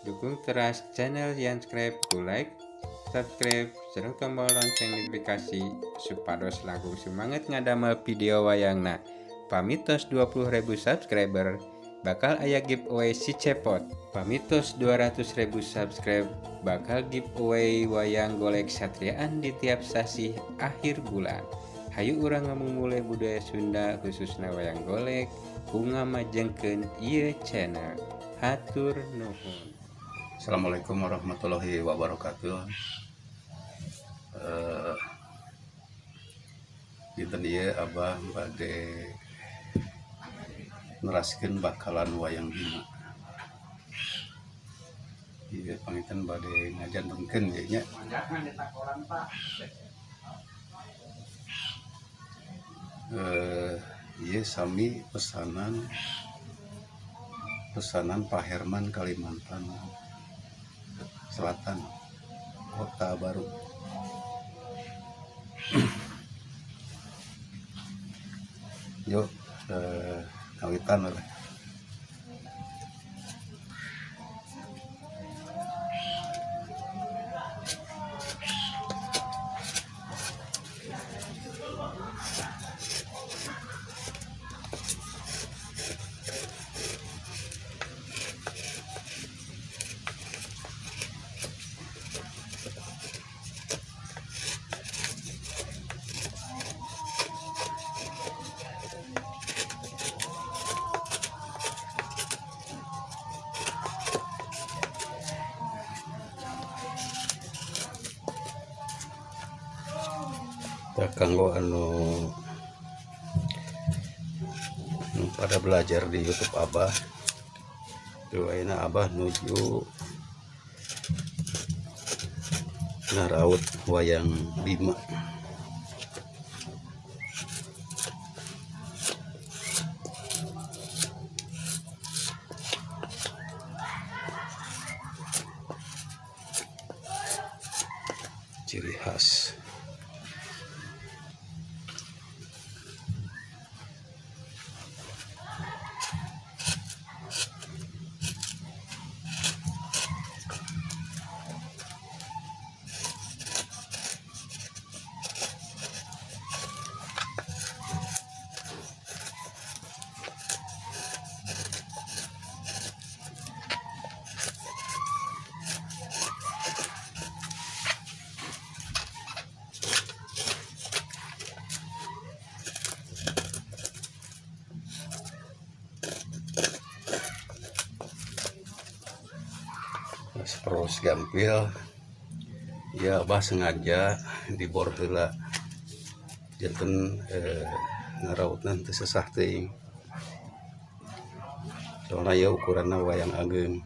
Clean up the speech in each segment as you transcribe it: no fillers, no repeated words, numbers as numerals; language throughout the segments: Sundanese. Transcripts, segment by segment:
Dukung teras channel Yanscribe ku like, subscribe, sareng tombol lonceng notifikasi supados langkung semangat ngadamel video wayangna. Pamitos 20.000 subscriber bakal aya giveaway si cepot. Pamitos 200.000 subscribe bakal giveaway wayang golek satriaan di tiap sasih akhir bulan. Hayu urang ngamumule budaya Sunda khususna wayang golek ku ngamajengkeun ieu channel. Hatur nuhun. Assalamualaikum warahmatullahi wabarakatuh. Dinten ieu Abah bade neraskeun bakalan wayang Bima. Ieu panginten bade ngajantenkeun ieu nya. Ieu sami pesanan Pak Herman Kalimantan Selatan, Kota Baru. Yuk, kawitan lah. Kanggo anu pada belajar di YouTube Abah, tuh ayeuna Abah nuju ngaraut wayang Bima. Ciri khas. Terus gampil ya Abah sengaja dibor heula janten ngarautna teu sesah teuing, soalna ya ukuranna wayang ageung.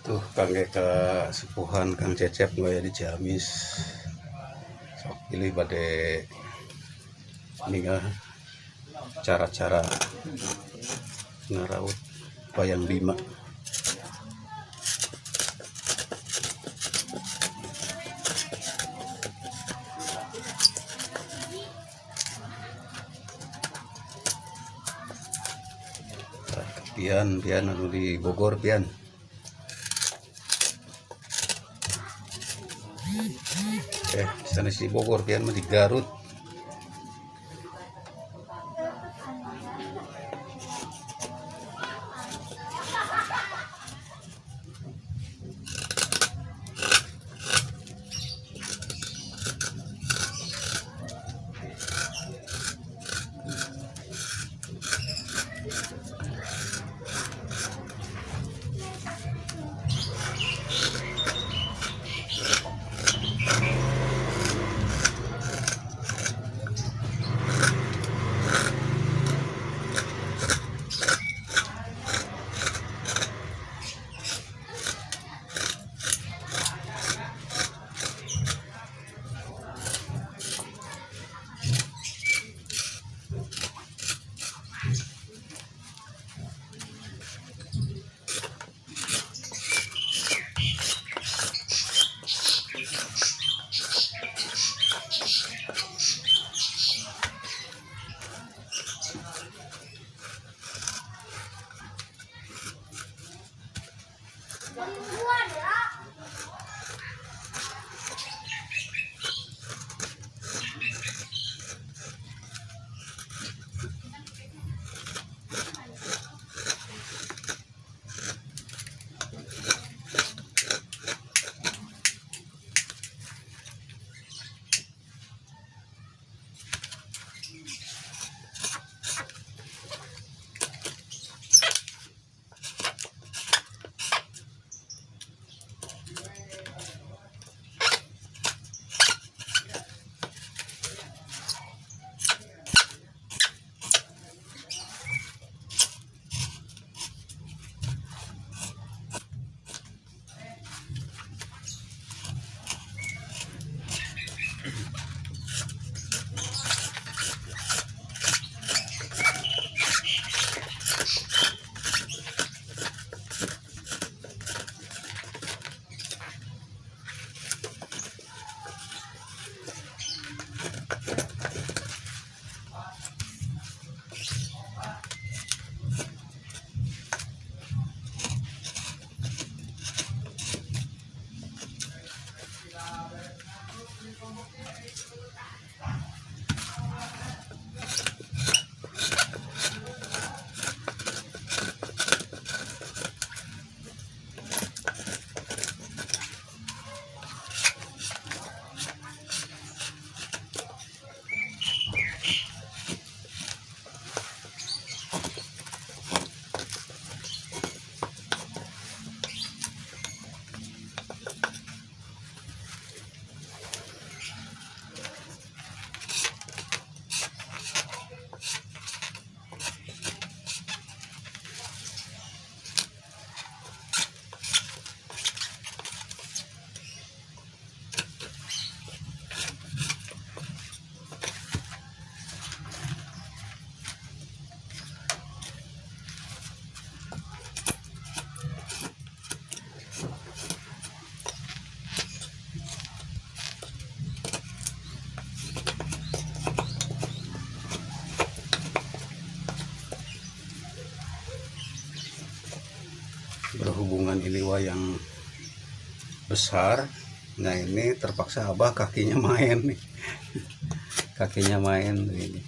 Tuh kangge kasepuhan Kang Cecep nu aya di Ciamis. Sok pilih bade ningal cara-cara ngaraut wayang Bima. Pian pian anu di Bogor pian. Sanes di Bogor pian mah di Garut. Berhubungan ini wayang besar, nah ini terpaksa Abah kakinya main nih, kakinya main ini.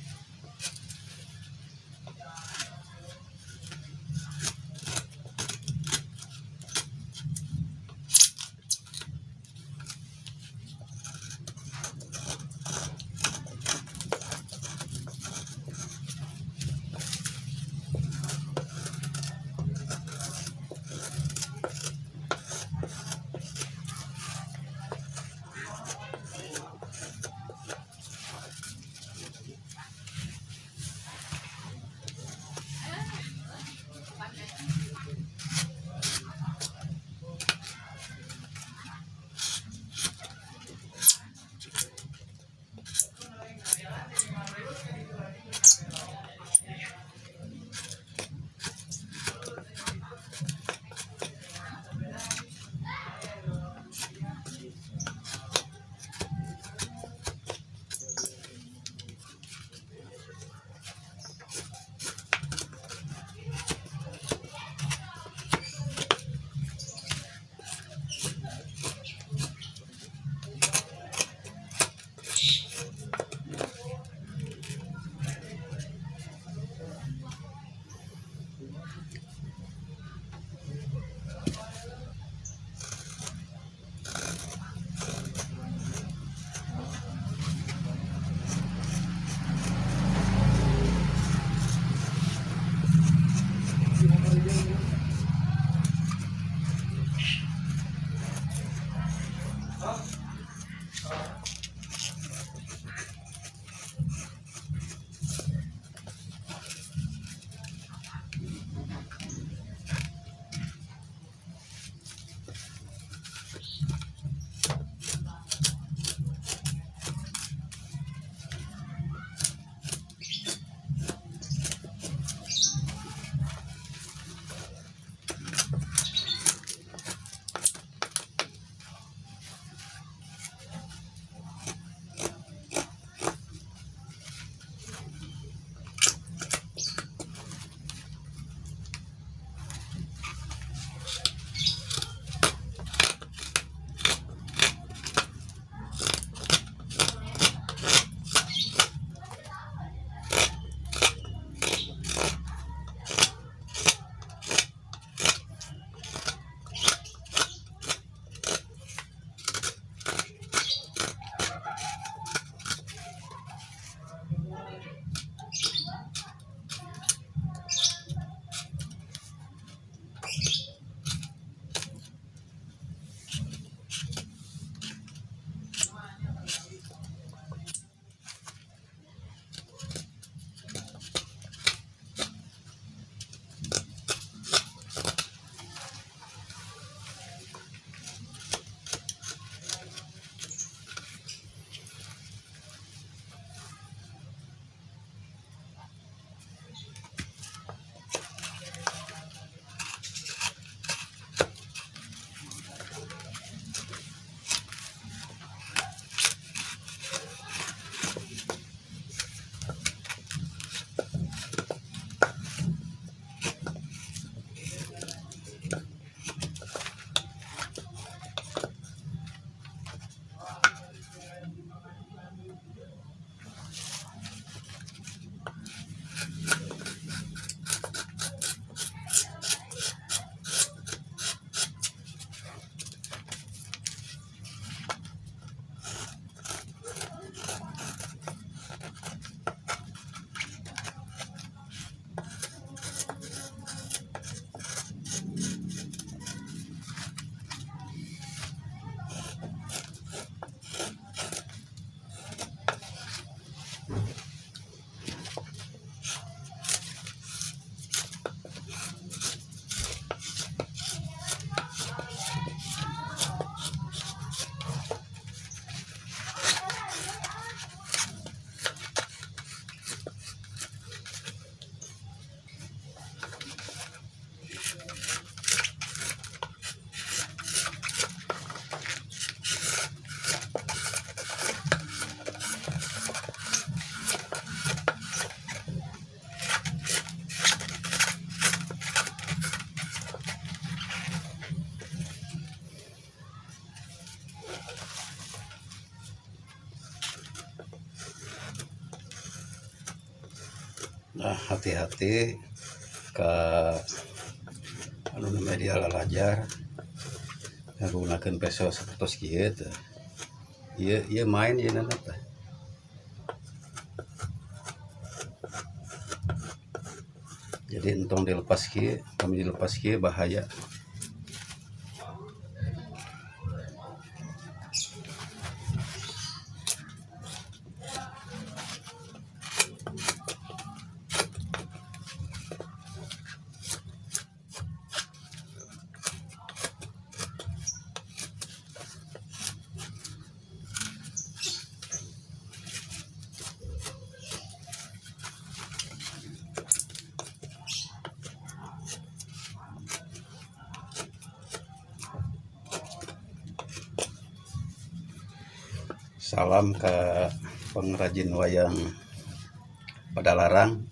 Nah, hati-hati ke anu media lalajar ngagunakeun peso sapertos kieu teh. Ieu ieu main ieu na teh. Jadi entong dilepas kieu, kami dilepas kieu bahaya. Salam ke pengrajin wayang Padalarang,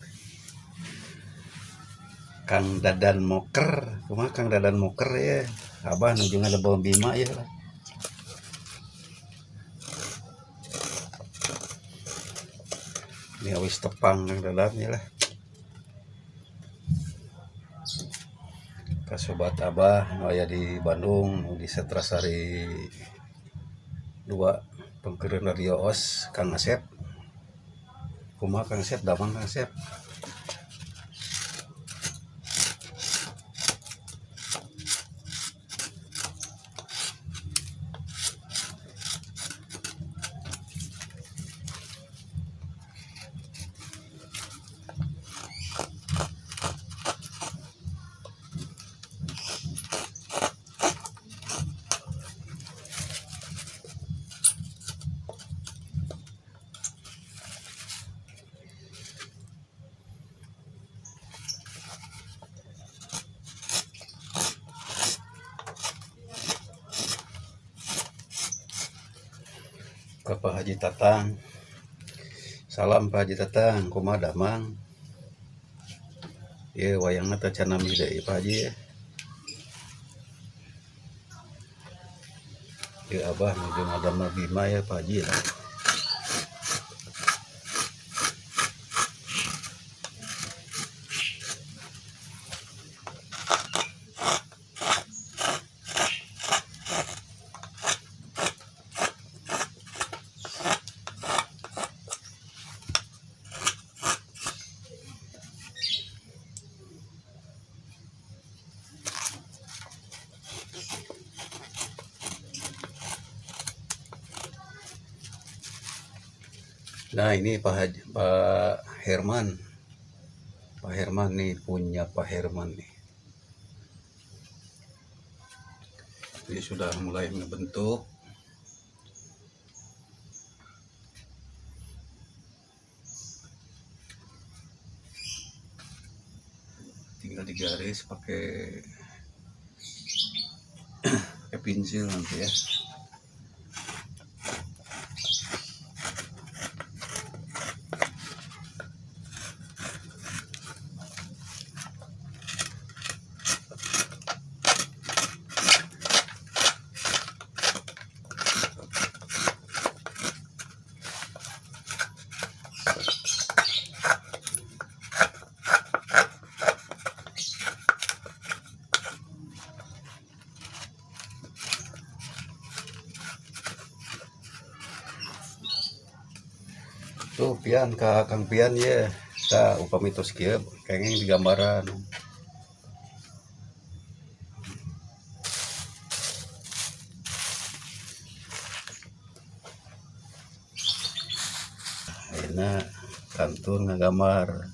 Kang Dadan Moker. Kumaha Kang Dadan Moker ya? Abah nuju ngadebel Bima ya lah. Ini awis tepang Kang Dadan ya lah. Ka sobat Abah nu aya di Bandung, nu di Setrasari 2. Pengkeureun Radio Os Kang Asep. Kumaha Kang Asep, damang Kang Asep. Ke Pak Haji Tatang. Salam Pak Haji Tatang, kumaha damang? Ieu wayangna teh can nami deui Pak Haji ya. Ieu Abah nuju ngadamel Bima ya Pak Haji ya. Nah ini Pak Haji, Pak Herman. Pak Herman nih, punya Pak Herman nih. Ini sudah mulai membentuk. Tinggal digaris pakai pensil nanti ya. Tuh Pian ka Kang Pian ya. Tah upami tos kieu kenging di gambaran. Ayeuna kantun ngagambar.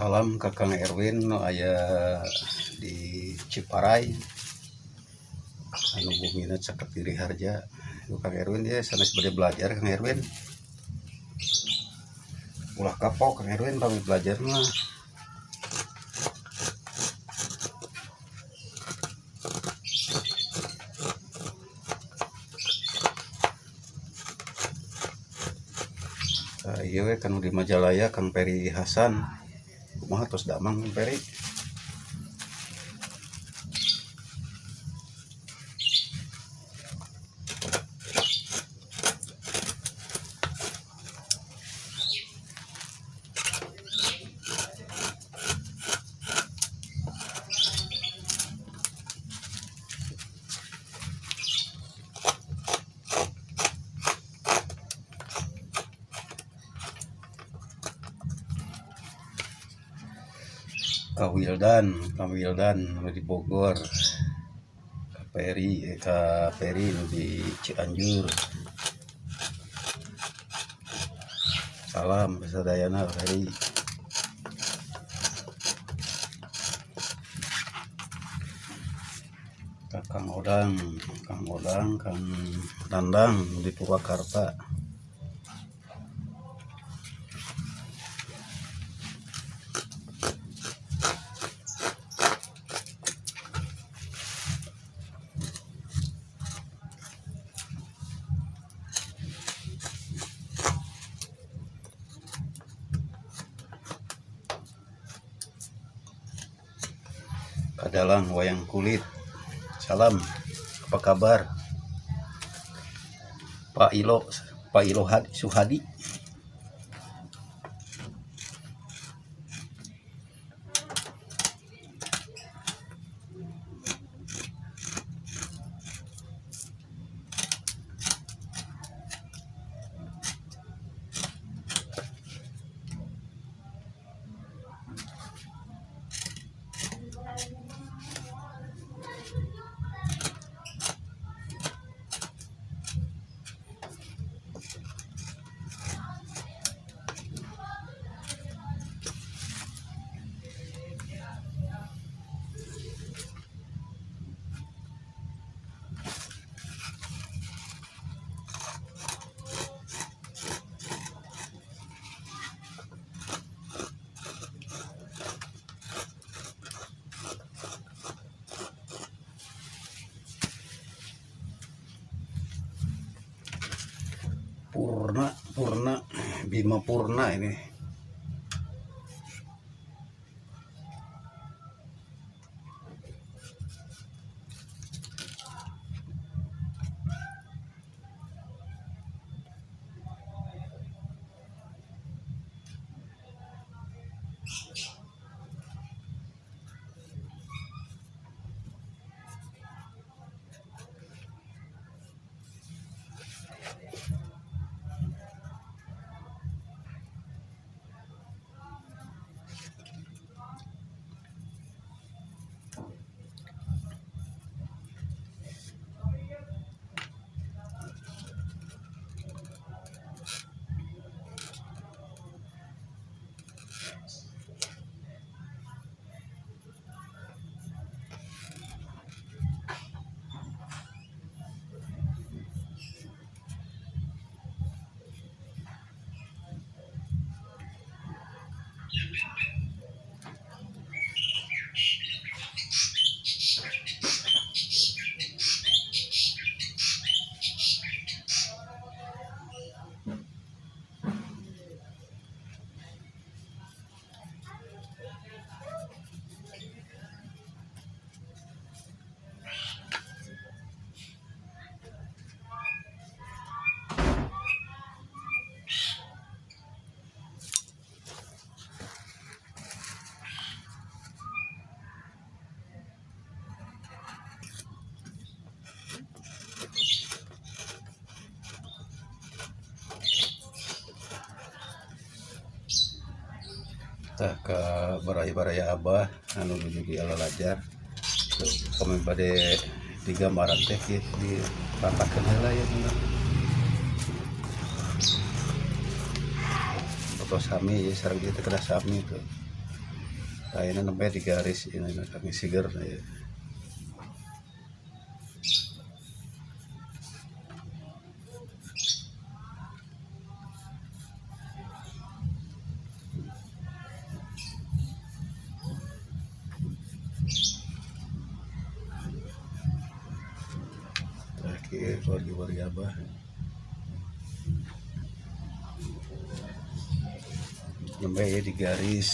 Salam ka Kang Erwin nu aya di Ciparai anu bumina caket Giri Harja. Nu Kang Erwin dia sanes bade belajar Kang Erwin. Ulah kapok Kang Erwin pamit belajar mah. Ieu we kanu di Majalaya Kang Peri Hasan. Kumaha tos damang Kang Peri? Ka Wildan nu di Bogor, ka Peri nu di Cianjur. Salam sadayana Peri. Ka Kang Odang, Kang Dandang nu di Purwakarta. Kadalang wayang kulit. Salam, apa kabar? Pak Ilo Suhadi. Purna, Bima Purna ini. Tah ka baraya-baraya abah anu nuju di alalajar. Kami bade digambaran teh di ratakeun heula ya bener. Foto sami ya sareng ieu teh kedah sami tuh. Ayeuna nembe di garis ieu kami siger ieu. Terakhir keluarga-keluarga Abah. Nembe ya di garis.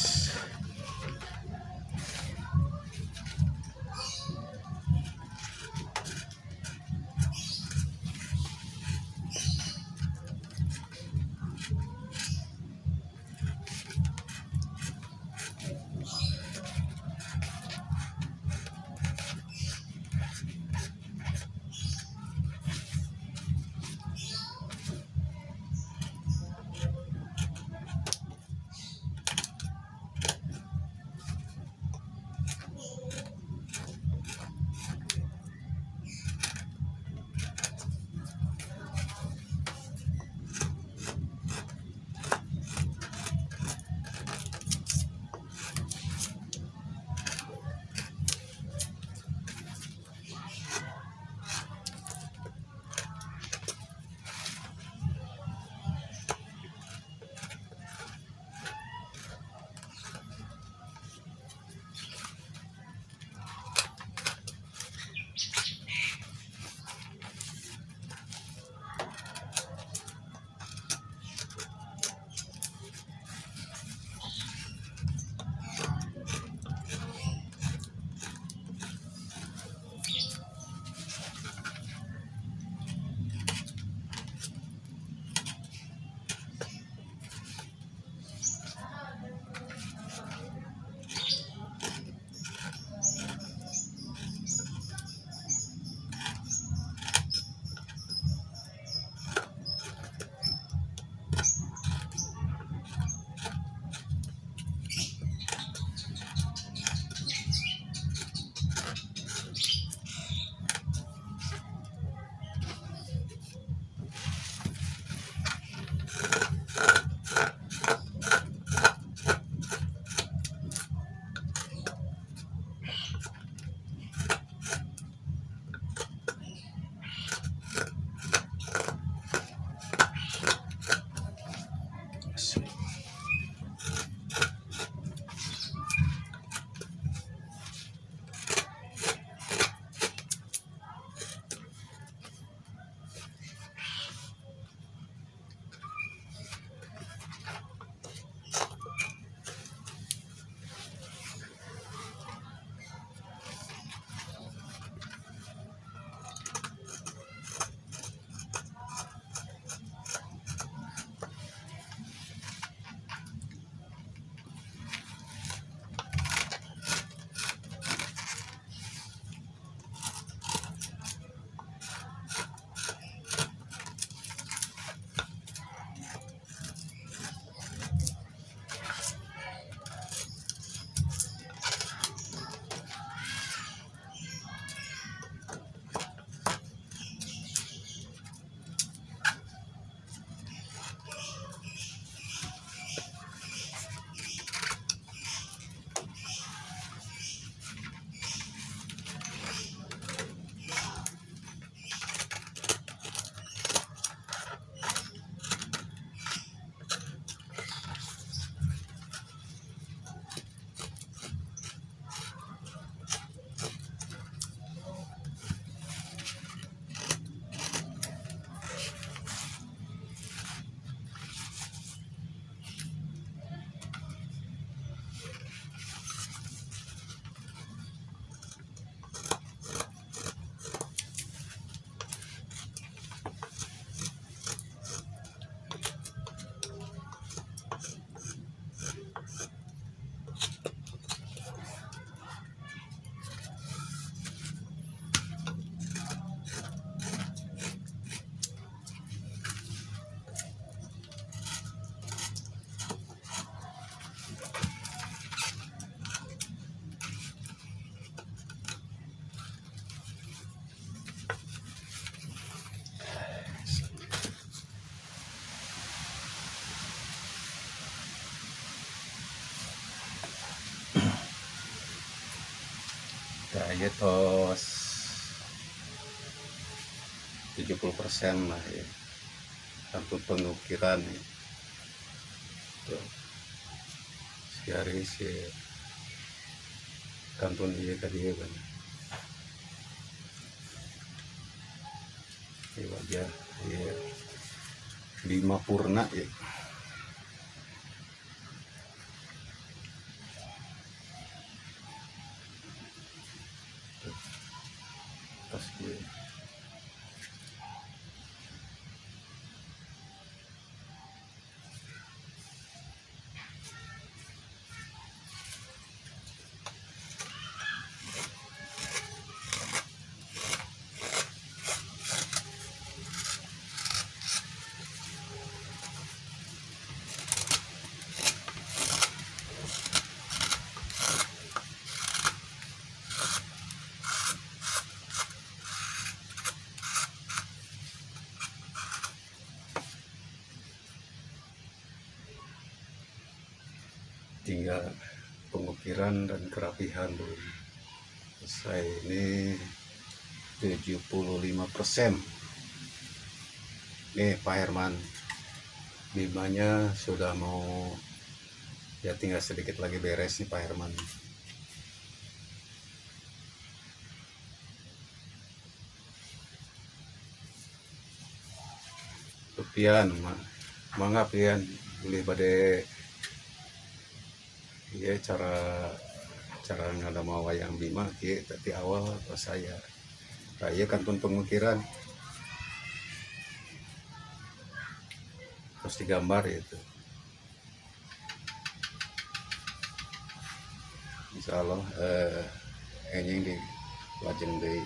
Ieu tos 70% lah ya. Kantun pengukiran ya. Tuh. Si Aris ya. Kantun ieu ka dieu kan. Ieu wajah ieu Bima Purna ya. Tuh. Tos ieu. Tinggal pengukiran dan kerapihan belum selesai. Ini 75%. Nih Pak Herman, Bimanya sudah mau ya, tinggal sedikit lagi beres nih Pak Herman. Pian, mangga pian beli bade. Iya, cara ngadamel wayang Bima kieu tadi awal pas saya. Tah ieu kantun pengukiran. Terus digambar itu. Insyaallah enjing di lajeng deui.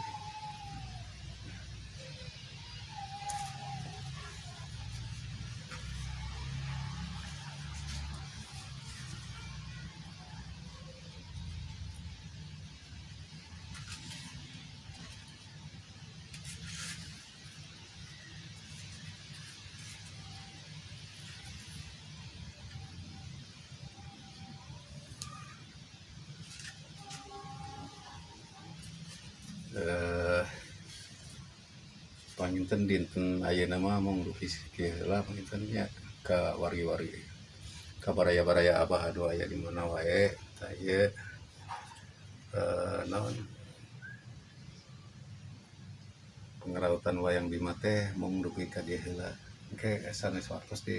Panginten dinten ayeuna mah mung dugi kieu heula panginten nya ka wargi-wargi ka baraya-baraya abah anu aya di mana wae. Tah ieu naon pengrautan wayang Bima teh mung dugi ka dieu heula. Engke sanes waktos di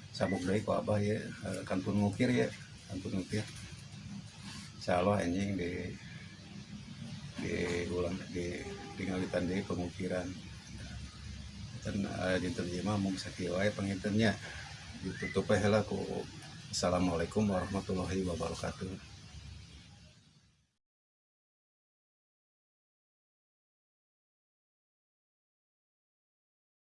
sabuk deui ku abah ieu kantun ngukir ieu, kantun ngukir. Insyaallah enjing diulang di ngawitan deui pengukiran. Dan dinten ieu mah mung sakieu wae pangintennya. Ditutup we heula ku assalamualaikum warahmatullahi wabarakatuh.